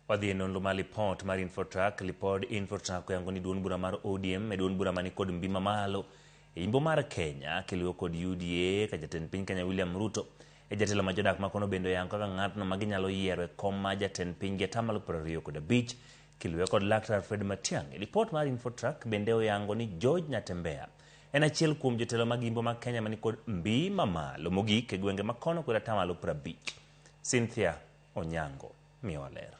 Wadhi e nonro mar lipot mar Infotrak. Lipod Infotrak oyango ni duond bura mar ODM e duond bura mani kod mbi mamalo e imbo mar Kenya kiluwo kod UDA ka jatend piny Kenya William Ruto e jatelo ma jodak makono bende oyango kaka ng'atno ma ginyalo yiero e kom mar jatend piny gi atamalo 25 kiluwe kod Laktar Fred Matiang'i. Lipot mar Infotrak bende oyango ni George Natembeya en achiel kuom jotelo mag imbo mag Kenya mani kod mbi mamalo mogik e gwenge makono kod atamalo 50. Cynthia Onyango miyowa ler.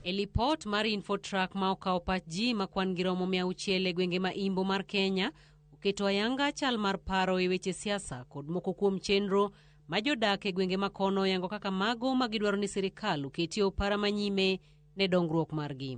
E lipot mar Infotrak ma okawo pach ji ma kwan gi romo 600 e gwenge ma imbo mar Kenya, oketo ayanga chal mar paro e weche siasa kod moko kuom chenro ma jodak e gwenge ma kono oyango kaka mago ma gidwaro ni sirikal oketie opara manyime ne dongruok margi.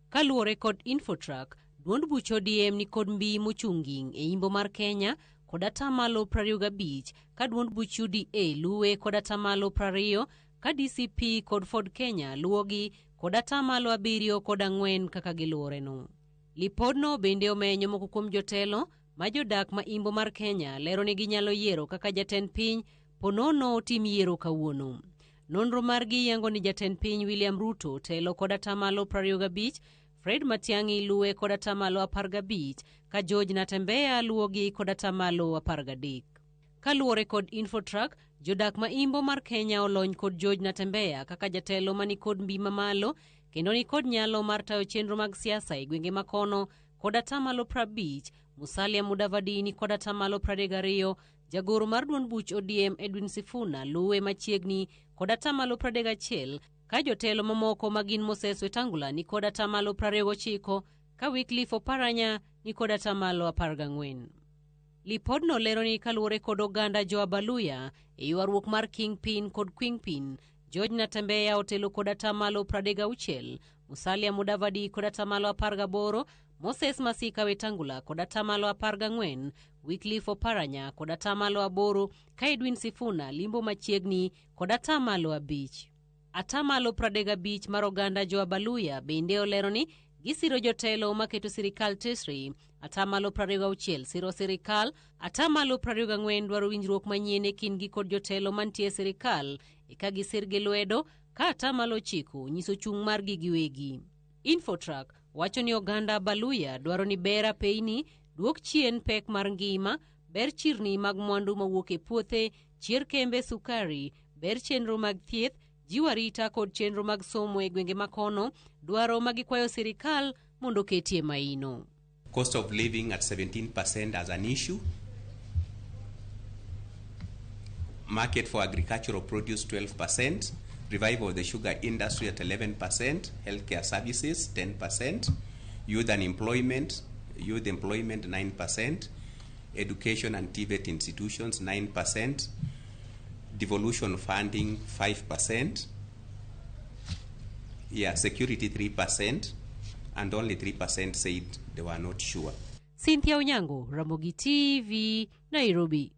Kaluwore kod Infotrak, duond buch ODM ni kod mbi mochung' ging' e imbo mar Kenya kod atamalo 25 ka duond buch UDA luwe kod atamalo 20 ka DCP kod Ford Kenya luwogi kod atamalo 7 kod 4 kaka giluworeno. Lipodno bende omenyo moko kuom jotelo ma jodak ma imbo mar Kenya lero ni ginyalo yiero kaka jatend piny ponono otim yiero kawuono. Nonro margi yango ni jatend piny William Ruto telo kod atamalo 25, Fred Matiang'i luwe kod atamalo 15, ka George Natembeya luwogi kod atamalo 13. Kaluwore kod Infotrak, jodak ma imbo mar Kenya olony kod George Natembeya kaka jatelo mani kod mbi mamalo kendo ni kod nyalo mar tayo chenro mag siasa e gwenge makono kod atamalo 50, Musalia Mudavadi ni kod atamalo 32, jagoro mar duond buch ODM Edwin Sifuna luwe machiegni kod atamalo 31, ka jotelo mamoko ma gin Moses Wetangula ni kod atamalo 29, ka Wycliffe Oparanya ni kod atamalo 14. Lipodno lero ni kaluwore kod oganda jo Abaluya e ywaruok mar Kingpin kod Queenpin, George Natembeya otelo kod atamalo 36, Musalia Mudavadi kod atamalo 18, Moses Masika Wetangula kod atamalo 14, Wycliffe Oparanya kod atamalo 8, ka Edwin Sifuna limbo machiegni kod atamalo 5. Atamalo 35 mar oganda jo Abaluya bende olero ni gisiro jotelo maketo sirikal tesre. Atamalo 26 siro sirikal, atamalo 24 dwaro winjruok manyien e kindgi kod jotelo mantie e sirikal eka gisir gi lwedo, ka atamalo 9 nyiso chung' margi giwegi. Infotrak wacho ni oganda Baluya dwaro ni ber apeyni, duok chien pek mar ngima, ber chirni mag mwandu mawuok e puothe, chier kembe sukari, ber chenro mag thieth, jiwo arita kod chenro mag somo e gwenge makono, dwaro ma gikwayo sirikal mondo oketie maino. Cost of living at 17% as an issue. Market for agricultural produce 12%, revival of the sugar industry at 11%, healthcare services 10%, youth unemployment, youth employment 9%, education and TVET institutions 9%, devolution funding 5%, security 3%, and only 3% said they were not sure. Cynthia Onyango, Ramogi TV, Nairobi.